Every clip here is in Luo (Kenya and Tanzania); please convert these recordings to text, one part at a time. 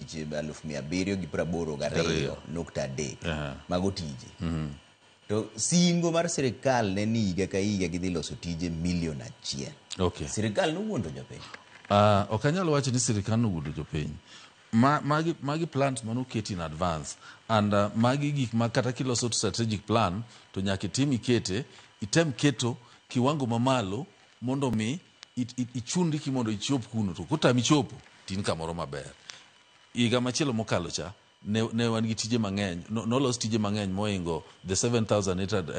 tich 782.3 mago tije. To singo mar sirikal ne ni higa ka higa gidhi loso tije milion 1. Sirikal nowuondo jopiny. Ok anyal wacho ni sirikal nowuondo jopiny. Magi plans manoket in advance and magi gik ma kata kiloso strategic plan to nyaka itim ikete item keto kiwango mamalo mondo mi ichunri ki mondo ichop kuno, to kotami chopo to in kamoro maber. Higa machielo mokalo cha ne wan gi tije mang'eny, nolos tije mang'eny mohingo the 7800,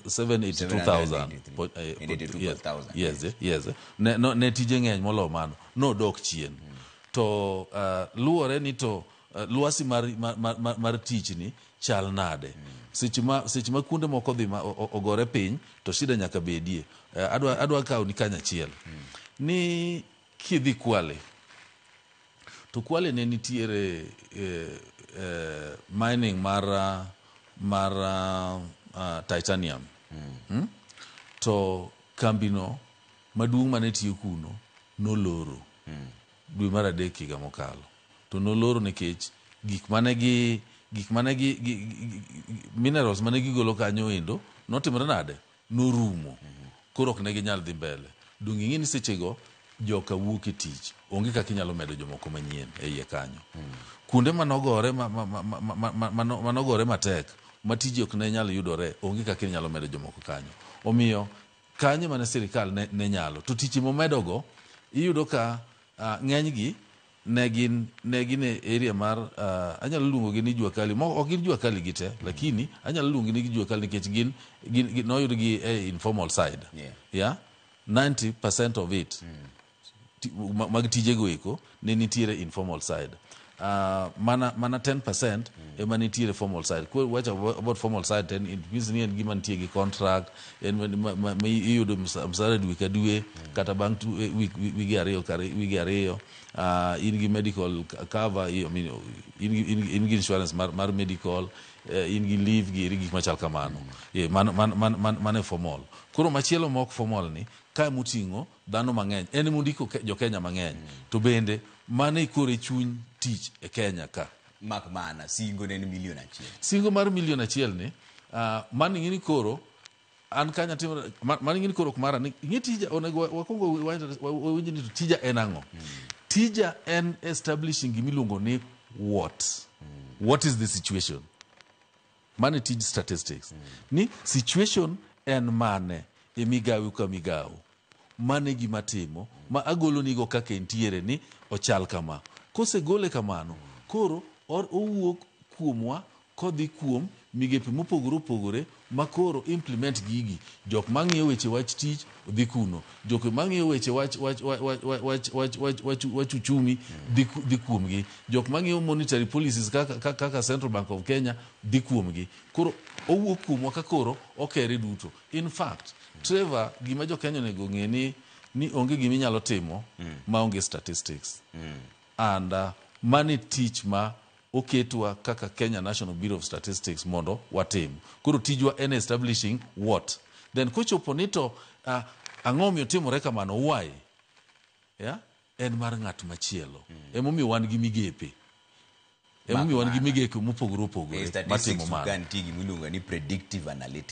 782,000. 82,000. Yes, ne tije ng'eny moloyo mano nodok chien. To luwore ni to lwasi mar tich ni chal nade. Seche ma kuonde moko dhi ma ogore piny to shida nyaka bedie. Adwa kawo ni kanyachiel ni kidhi Kwale to Kwale ne nitiere mining mar titanium. To kambino maduong' mane tiyo kuno noloro dwe mar adek higa mokalo, to noloro nikech gik mane gi minerals mane gigolo kanyo endo notimore nade, norumo. Koro ok ne ginyal dhi mbele. Donge ing'e ni sechego joka wuok e tich, onge kaka inyalo medo jomoko manyien e iye kanyo. Kuonde manogore manogore matek ma tije ok ne nyal yudore, onge kaka inyalo medo jomoko kanyo. Omiyo kanyo mane sirikal ne nyalo to tich momedogo iyudo ka ng'enygi ne gin e area mar anyalo luongo gi ni jua kali. Ok gin jua kali gite, lakini anyalo luongo gi ni jua kali nikech gin noyudgi e informal side. Yeah, 90% of it mag tijego eko ne nitiere informal side. Mana 10% ema nitiere formal side. Ko wacho about formal side, then it means ni en gima nitie gi contract, en ma iyudo msara dwe ka dwe kata bang' wige 2 kar wige 2. In gi medical cover, I mean, in gi insurance mar medical, in gi leave gi gik machal kamano. Yeah, mano e formal. Koro machielo ma ok formal ni kae moting'o dhano mang'eny en mondiko jo Kenya mang'eny, to bende mano e kore chuny tich e Kenya ka. Mak mana singo ne en milion 1. Singo mar milion 1 ni mano ing'e ni koro an kanya timo mano, ing'e ni koro ok mara ni ing'e tija onego wakwongo wawinj ni to tija en ang'o. Tija en establishing gimiluongo ni what is the situation. Mano e tij statistics, ni situation en mane e migawo ka migawo. Mano e gima timo ma agolonigo kaka entiere ni ochal kama. Kosegole kamano, koro owuok kuomwa kodhi kuom migepe mopogore opogore ma koro implement gigi. Jok mang'iyo weche wach tich dhi kuno, jok mang'iyo weche wach uchumi dhi kuomgi, jok mang'iyo monetary policies kaka Central Bank of Kenya dhi kuomgi. Koro owuok kuomwa ka koro okere duto. In fact, Trevor, gima jo Kenya onego ng'e ni onge gima inyalo timo maonge statistics. And mano e tich ma oketwa kaka Kenya National Bureau of Statistics mondo watim. Koro tijwa en establishing what. Then kochopo ni to ang'o miyo timore kamano, why? Yeah? En mar ng'at machielo. Emomiyo wan gi migepe. Emomiyo wan gi migepe mopogore E opogore statistics matimo mano. ka nitie gimiluongo ni predictive analytics.